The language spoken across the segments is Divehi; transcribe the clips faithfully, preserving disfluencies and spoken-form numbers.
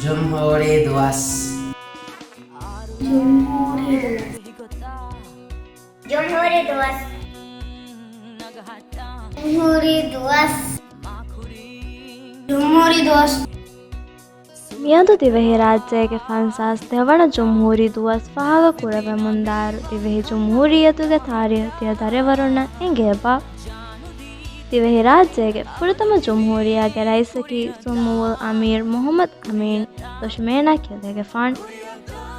ޖުމްހޫރީ ދުވަސް. ޖުމްހޫރީ ދުވަސް. ޖުމްހޫރީ ދުވަސް. ޖުމްހޫރީ ދުވަސް. ޖުމްހޫރީ ދުވަސް. މިއަދު ދިވެހިރާއްޖޭގެ ފަންސާސް ދެވަނަ ޖުމްހޫރީ ދުވަސް ފާހަގަ ކުރެވެމުންދާއިރު، ދިވެހި ޖުމްހޫރިއްޔަތުގެ ތާރީޚު ތިޔަ ދަރިވަރުންނަށް އެނގޭބާ؟ ދިވެހިރާއްޖޭގެ ފުރަތަމަ ޖުމްހޫރިއްޔާގެ ރައީސަކީ ސުމޫލް އަމީރު މުޙައްމަދު އަމީން ދޮށިމޭނާ ކިޔަލޭގެފާނު.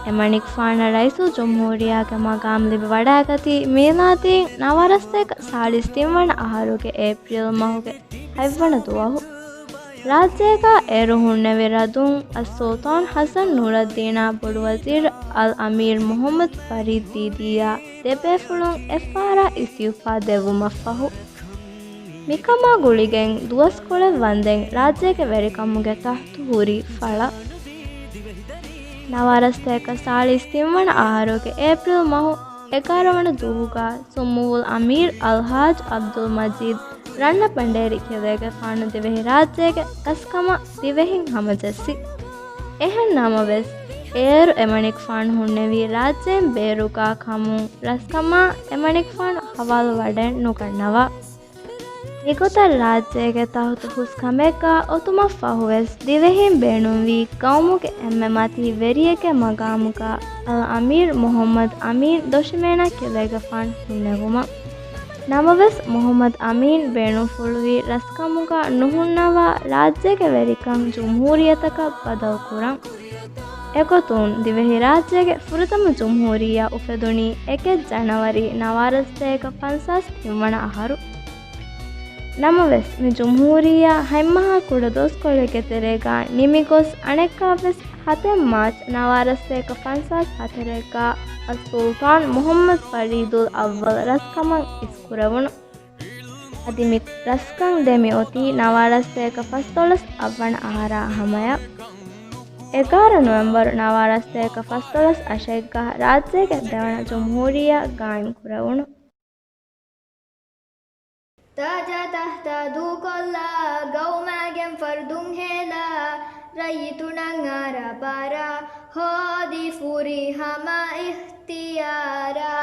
އެމަނިކުފާނަށް ރައީސުލްޖުމްހޫރިއްޔާގެ މަގާމް ލިބިވަޑައިގަތީ މީލާދީން ނަވާރަސްތޭކަ ސާޅީސް ތިންވަނަ އަހަރުގެ އޭޕްރީލް މަހުގެ ހަތްވަނަ ދުވަހު. ރާއްޖޭގަ އޭރު ހުންނެވި ރަދުން އައްސުލްޠާން ޙަސަން ނޫރައްދީނާ ބޮޑުވަޒީރު އަލްއަމީރު މުޙައްމަދު ފަރީދު ދީދީއާ ދެބޭފުޅުން އެއްފަހަރާ އިސްތިއުފާ ދެއްވުމަށްފަހު، މިކަމާ ގުޅިގެން ދުވަސްކޮޅެއް ވަންދެން ރާއްޖޭގެ ވެރިކަމުގެ ތަހުތު ހުރި ފަޅަށް. ނަވާރަސްތޭކަ ސާޅީސް ތިންވަނަ އަހަރުގެ އޭޕްރީލް މަހު އެގާރަ ވަނަ ދުވަހުގަ ސުމޫލް އަމީރު އަލްޙާޖް ޢަބްދުލް މަޖީދު ރަންނަ ބަނޑޭރި ކިޔަލޭގެފާނު ދިވެހިރާއްޖޭގެ ގަސްކަމަށް ދިވެހިން ހަމަޖެއްސި. އެހެން ނަމަވެސް، އޭރު އެމަނިކުފާނު ހުންނެވީ ރާއްޖޭން ބޭރުގަ ކަމުން ރަސްކަމާ އެމަނިކުފާނު ހަވާލު ވަޑައެއް ނުގަންނަވާ. މިގޮތަށް ރާއްޖޭގެ ތަހުތު ހުސް ކަމެއްގަ އޮތުމަށްފަހުވެސް ދިވެހިން ބޭނުންވީ ގައުމުގެ އެންމެ މަތީ ވެރިއެއްގެ މަގާމުގަ އަލްއަމީރު މުޙައްމަދު އަމީން ދޮށިމޭނާ ކިޔަލޭގެފާނު ހުންނެވުމަށް. ނަމަވެސް، މުޙައްމަދު އަމީން ބޭނުންފުޅުވީ ރަސްކަމުގަ ނުހުންނަވާ، ރާއްޖޭގެ ވެރިކަން ޖުމްހޫރިއްޔަތަކަށް ބަދަލުކުރަން. އެގޮތުން، ދިވެހިރާއްޖޭގެ ފުރަތަމަ ޖުމްހޫރިއްޔާ އުފެދުނީ އެކެއް ޖަނަވަރީ ނަވާރަސްތޭކަ ފަންސާސް ތިންވަނަ އަހަރު. ނަމަވެސް، މި ޖުމްހޫރިއްޔާ ހަތްމަހާ ކުޑަ ދުވަސްކޮޅެއްގެ ތެރޭގަ ނިމިގޮސް، އަނެއްކާވެސް ހަތެއް މާޗް ނަވާރަސްތޭކަ ފަންސާސް ހަތަރެއްގަ އައްސުލްޠާން މުޙައްމަދު ފަރީދުލް އައްވަލް ރަސްކަމަށް އިސްކުރެވުނު. އަދި މި ރަސްކަން ދެމި އޮތީ ނަވާރަސްތޭކަ ފަސްދޮޅަސް އަށްވަނަ އަހަރާ ހަމަޔަށް. އެގާރަ ނޮވެމްބަރު ނަވާރަސްތޭކަ ފަސްދޮޅަސް އަށެއްގަ ރާއްޖޭގެ ދެވަނަ ޖުމްހޫރިއްޔާ ގާއިމް ކުރެވުނު. ތާޖާ ތަހްތާ ދޫކޮށްލާ، ގައުމާގެން ފަރުދުން ހޭލާ، ރައްޔިތުންނަށް އަރާ ބާރާ، ހޯދި ފުރިހަމަ އިޚްތިޔާރާ.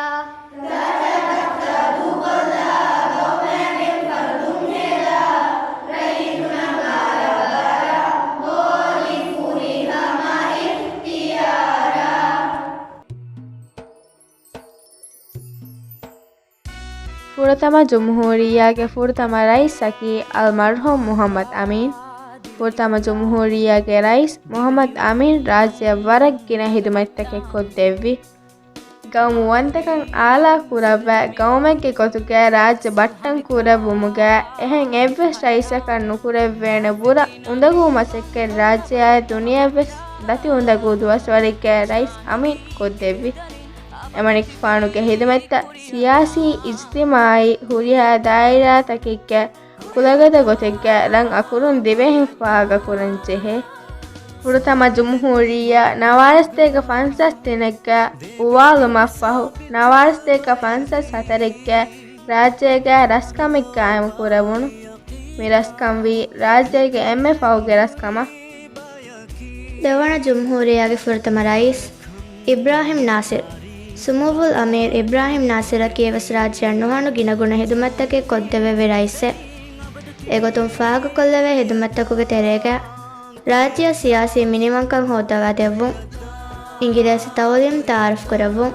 ފުރަތަމަ ޖުމްހޫރިއްޔާގެ ފުރަތަމަ ރައީސަކީ އަލްމަރްޙޫމް މުޙައްމަދު އަމީން. ފުރަތަމަ ޖުމްހޫރިއްޔާގެ ރައީސް މުޙައްމަދު އަމީން ރާއްޖެއަށް ވަރަށް ގިނަ ހިދުމަތްތަކެއް ކޮށްދެއްވި. ގައުމުވަންތަކަން އާލާ ކުރައްވާ، ގައުމެއްގެ ގޮތުގައި ރާއްޖެ ބައްޓަން ކުރެއްވުމުގައި އެހެން އެއްވެސް ރައީސަކަށް ނުކުރެއްވޭނެ ބުރަ އުނދަގޫ މަސައްކަތް ރާއްޖެއާއި ދުނިޔެއަށްވެސް ދަތި އުނދަގޫ ދުވަސްވަރެއްގައި ރައީސް އަމީން ކޮށްދެއްވި. އެމަނިކުފާނުގެ ހިދުމަތްތައް ސިޔާސީ، އިޖްތިމާޢީ، ހުރިހާ ދާއިރާތަކެއްގައި ކުލަގަދަ ގޮތެއްގައި ރަން އަކުރުން ދިވެހިން ފާހަގަކުރަން ޖެހޭ. ފުރަތަމަ ޖުމްހޫރިއްޔާ ނަވާރަސްތޭކަ ފަންސާސް ތިނެއްގައި އުވާލުމަށްފަހު، ނަވާރަސްތޭކަ ފަންސާސް ހަތަރެއްގައި ރާއްޖޭގައި ރަސްކަމެއް ގާއިމް ކުރެވުނު. މި ރަސްކަން ވީ ރާއްޖޭގެ އެންމެ ފަހުގެ ރަސްކަމަށް. ދެވަނަ ޖުމްހޫރިއްޔާގެ ފުރަތަމަ ރައީސް އިބްރާހިމް ނާސިރު. ސުމޫވުލް އަމީރު އިބްރާހިމް ނާސިރަކީ ވެސް ރާއްޖެއަށް ނުހަނު ގިނަގުނަ ހިދުމަތްތަކެއް ކޮށްދެވެވި ރައީސެއް. އެގޮތުން ފާހަގަކޮށްލެވޭ ހިދުމަތްތަކުގެ ތެރޭގަ ރާއްޖެއަށް ސިޔާސީ މިނިވަންކަން ހޯއްދަވާ ދެއްވުން، އިނގިރޭސި ތައުލީމް ތައާރަފް ކުރެއްވުން،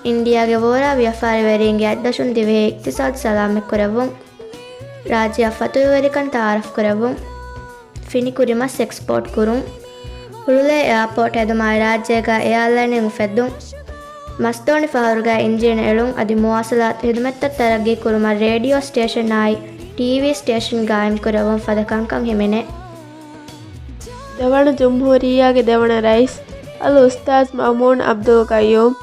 އިންޑިއާގެ ވޯރާ ވިޔަފާރިވެރީންގެ އަތްދަށުން ދިވެހި އިޤްތިޞާދު ސަލާމަތް ކުރެއްވުން، ރާއްޖެއަށް ފަތުރުވެރިކަން ތައާރަފް ކުރެއްވުން، ފިނިކުރި މަސް އެކްސްޕޯޓް ކުރުން، ހުޅުލޭ އެއާޕޯޓް ހެދުމާއި ރާއްޖޭގަ އެއާލައިނެއް އުފެއްދުން، މަސްދޯނި ފަހަރުގައި އިންޖީނު އެޅުން އަދި މުވާޞަލާތު ހިދުމަތްތައް ތަރައްގީ ކުރުމަށް ރޭޑިއޯ ސްޓޭޝަން އާއި ޓީވީ ސްޓޭޝަން ގާއިމް ކުރެއްވުން ފަދަ ކަންކަން ހިމެނޭ. ދެވަނަ ޖުމްހޫރިއްޔާގެ ދެވަނަ ރައީސް އަލް އުސްތާޛް މައުމޫން ޢަބްދުލް ޤައްޔޫމް.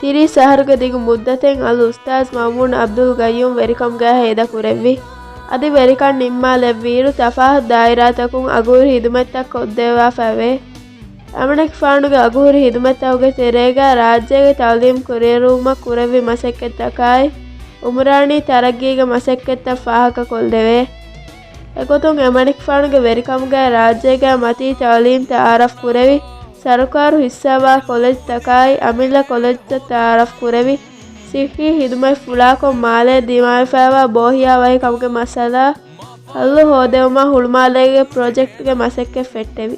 ތިރީސް އަހަރުގެ ދިގު މުއްދަތެއް އަލް އުސްތާޛް މައުމޫން ޢަބްދުލް ޤައްޔޫމް ވެރިކަމުގައި ހޭދަކުރެއްވި. އަދި ވެރިކަން ނިންމާލެއްވިއިރު ތަފާތު ދާއިރާތަކުން އަގުހުރި ހިދުމަތްތައް ކޮށްދެއްވާފައެވެ. އެމަނިކުފާނުގެ އަގުހުރި ހިދުމަތްތަކުގެ ތެރޭގަ ރާއްޖޭގެ ތައުލީމް ކުރިއެރުވުމަށް ކުރެއްވި މަސައްކަތްތަކާއި، އުމްރާނީ ތަރައްގީގެ މަސައްކަތްތައް ފާހަގަކޮށްލެވޭ. އެގޮތުން އެމަނިކުފާނުގެ ވެރިކަމުގައި ރާއްޖޭގަ މަތީ ތައުލީމް ތައާރަފް ކުރެވި، ސަރުކާރު ހިއްސާވާ ކޮލެޖްތަކާއި އަމިއްލަ ކޮލެޖްތައް ތައާރަފް ކުރެވި، ސިއްހީ ހިދުމަތް ފުޅާކޮށް މާލޭ ދިމާވެފައިވާ ބޯހިޔާވަހިކަމުގެ މައްސަލަ ހައްލު ހޯދެވުމަށް ހުޅުމާލޭގެ ޕްރޮޖެކްޓްގެ މަސައްކަތް ފެއްޓެވި.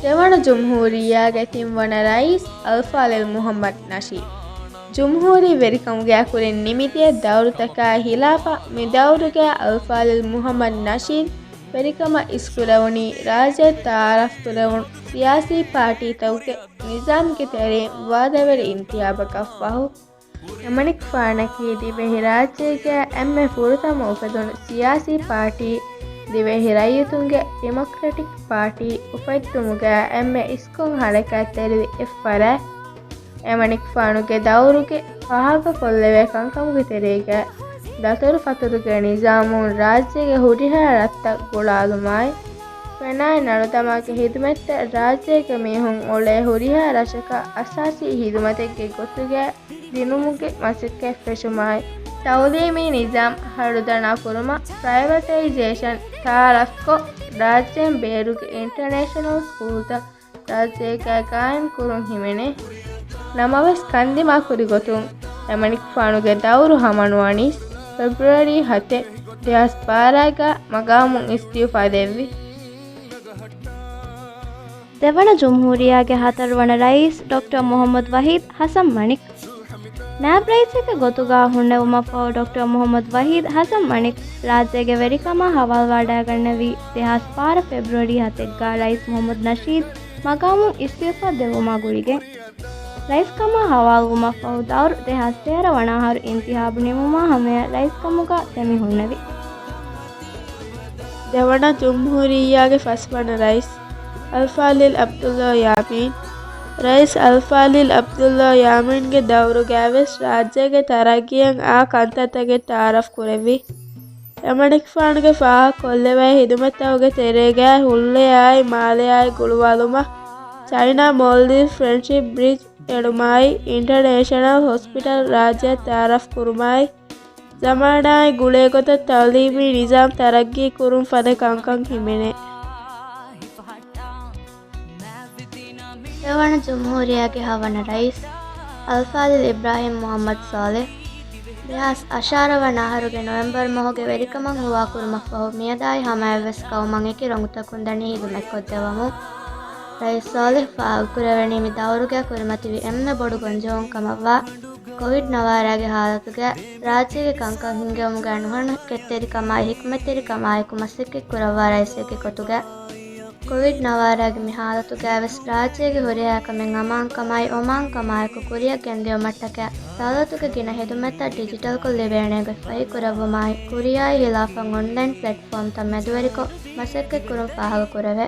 ދެވަނަ ޖުމްހޫރިއްޔާގެ ތިންވަނަ ރައީސް އަލްފާޟިލް މުޙައްމަދު ނަޝީދު. ޖުމްހޫރީ ވެރިކަމުގެ އަކުރިން ނިމިދިޔަ ދައުރުތަކާ ހިލާފަށް މި ދައުރުގެ އަލްފާޟިލް މުޙައްމަދު ނަޝީދު ވެރިކަމަށް އިސްކުރެވުނީ ރާއްޖެ ތައާރަފް ކުރެވުނު ސިޔާސީ ޕާޓީތަކުގެ ނިޒާމްގެ ތެރެއިން ވާދަވެރި އިންތިހާބަކަށް ފަހު. އެމަނިކުފާނަކީ ދިވެހިރާއްޖޭގެ އެންމެ ފުރަތަމަ އުފެދުނު ސިޔާސީ ޕާޓީ، ދިވެހި ރައްޔިތުންގެ ޑިމޮކްރެޓިކް ޕާޓީ އުފެއްދުމުގަ އެންމެ އިސްކޮށް ހަރަކާތްތެރިވި އެއްފަރާތް. އެމަނިކުފާނުގެ ދައުރުގެ ފާހަގަކޮށްލެވޭ ކަންކަމުގެ ތެރޭގަ، ދަތުރުފަތުރުގެ ނިޒާމުން ރާއްޖޭގެ ހުރިހާ ރަށްތައް ގުޅާލުމާއި، ފެނާއި ނަރުދަމާގެ ހިދުމަތްތައް ރާއްޖޭގެ މީހުން އުޅޭ ހުރިހާ ރަށަކަށް އަސާސީ ހިދުމަތެއްގެ ގޮތުގަ ދިނުމުގެ މަސައްކަތް ފެށުމާއި، ތައުލީމީ ނިޒާމް ހަރުދަނާ ކުރުމަށް ޕްރައިވެޓައިޒޭޝަން ތައާރަފްކޮށް، ރާއްޖޭން ބޭރުގެ އިންޓަރނޭޝަނަލް ސްކޫލްތައް ރާއްޖޭގަ ގާއިމް ކުރުން ހިމެނޭ. ނަމަވެސް، ކަންދިމާ ކުރި ގޮތުން އެމަނިކުފާނުގެ ދައުރު ހަމަނުވަނީސް ފެބްރުއަރީ ހަތެއް، ދެހާސް ބާރަ ގަ މަގާމުން އިސްތިއުފާ ދެއްވި. ދެވަނަ ޖުމްހޫރިއްޔާގެ ހަތަރުވަނަ ރައީސް ޑޮކްޓަރ މުޙައްމަދު ވަޙީދު ޙަސަން މަނިކް. ނާއިބް ރައީސެއްގެ ގޮތުގަ ހުންނެވުމަށްފަހު، ޑޮކްޓަރ މުޙައްމަދު ވަޙީދު ޙަސަން މަނިކް ރާއްޖޭގެ ވެރިކަމާ ހަވާލުވާޑައިގަންނެވީ ދެހާސް ބާރަ ފެބްރުއަރީ ހަތެއްގަ ރައީސް މުޙައްމަދު ނަޝީދު މަގާމުން އިސްތިއުފާ ދެއްވުމާ ގުޅިގެން. ރައީސްކަމާ ހަވާލުވުމަށްފަހު، ދައުރު ދެހާސް ތޭރަ ވަނަ އަހަރު އިންތިހާބު ނިމުމާ ހަމަޔަށް ރައީސްކަމުގަ ދެމި ހުންނެވި. ދެވަނަ ޖުމްހޫރިއްޔާގެ ފަސްވަނަ ރައީސް އަލްފާޟިލް ޢަބްދުﷲ ޔާމީން. ރައީސް އަލްފާޟިލް ޢަބްދުﷲ ޔާމީންގެ ދައުރުގައިވެސް ރާއްޖޭގެ ތަރައްގީއަށް އާ ކަންތައްތަކެއް ތައާރަފް ކުރެއްވި. އެމަނިކުފާނުގެ ފާހަގަކޮށްލެވޭ ހިދުމަތްތަކުގެ ތެރޭގައި ހުއްލެއާއި މާލެއާއި ގުޅުވާލުމަށް ޗައިނާ މޯލްޑިވްސް ފްރެންޑްޝިޕް ބްރިޖް އެޅުމާއި، އިންޓަރނޭޝަނަލް ހޮސްޕިޓަލް ރާއްޖެއަށް ތައާރަފް ކުރުމާއި، ޒަމާނާއާއި ގުޅޭގޮތަށް ތައުލީމީ ނިޒާމް ތަރައްގީ ކުރުން ފަދަ ކަންކަން ހިމެނޭ. ދެވަނަ ޖުމްހޫރިއްޔާގެ ހަވަނަ ރައީސް އަލްފާޟިލް އިބްރާހީމް މުޙައްމަދު ޞާލިޙް، ދެހާސް އަށާރަ ވަނަ އަހަރުގެ ނޮވެމްބަރު މަހުގެ ވެރިކަމަށް ހުވާކުރުމަށްފަހު، މިއަދާއި ހަމަޔަށްވެސް ޤައުމަށް އެކި ރޮނގުތަކުން ދަނީ ހިދުމަތްކޮށްދެއްވަމުން. ރައީސް ޞާލިޙް ފާހަގަކުރެވެނީ މި ދައުރުގަ ކުރިމަތިވި އެންމެ ބޮޑު ގޮންޖެހުން ކަމަށްވާ، ކޮވިޑް ނަވާރަގެ ހާލަތުގަ ރާއްޖޭގެ ކަންކަން ހިންގެވުމުގަ ނުހަނު ކެތްތެރިކަމާއި، ޙިކްމަތްތެރިކަމާއެކު މަސައްކަތް ކުރައްވާ ރައީސެއްގެ ގޮތުގަ، ކޮވިޑް ނަވާރަގެ މި ހާލަތުގައިވެސް ރާއްޖޭގެ ހުރިހާ ކަމެއް އަމާންކަމާއި، އޮމާންކަމާއެކު ކުރިއަށް ގެންދިއުމަށްޓަކައި، ދައުލަތުގެ ގިނަ ހިދުމަތްތައް ޑިޖިޓަލްކޮށް ލިބޭނެ ގޮތް ފަހިކުރެއްވުމާއި، ކުރިއާއި ހިލާފަށް އޮންލައިން ޕްލެޓްފޯމްތައް މެދުވެރިކޮށް މަސައްކަތްކުރުން ފާހަގަކުރެވޭ.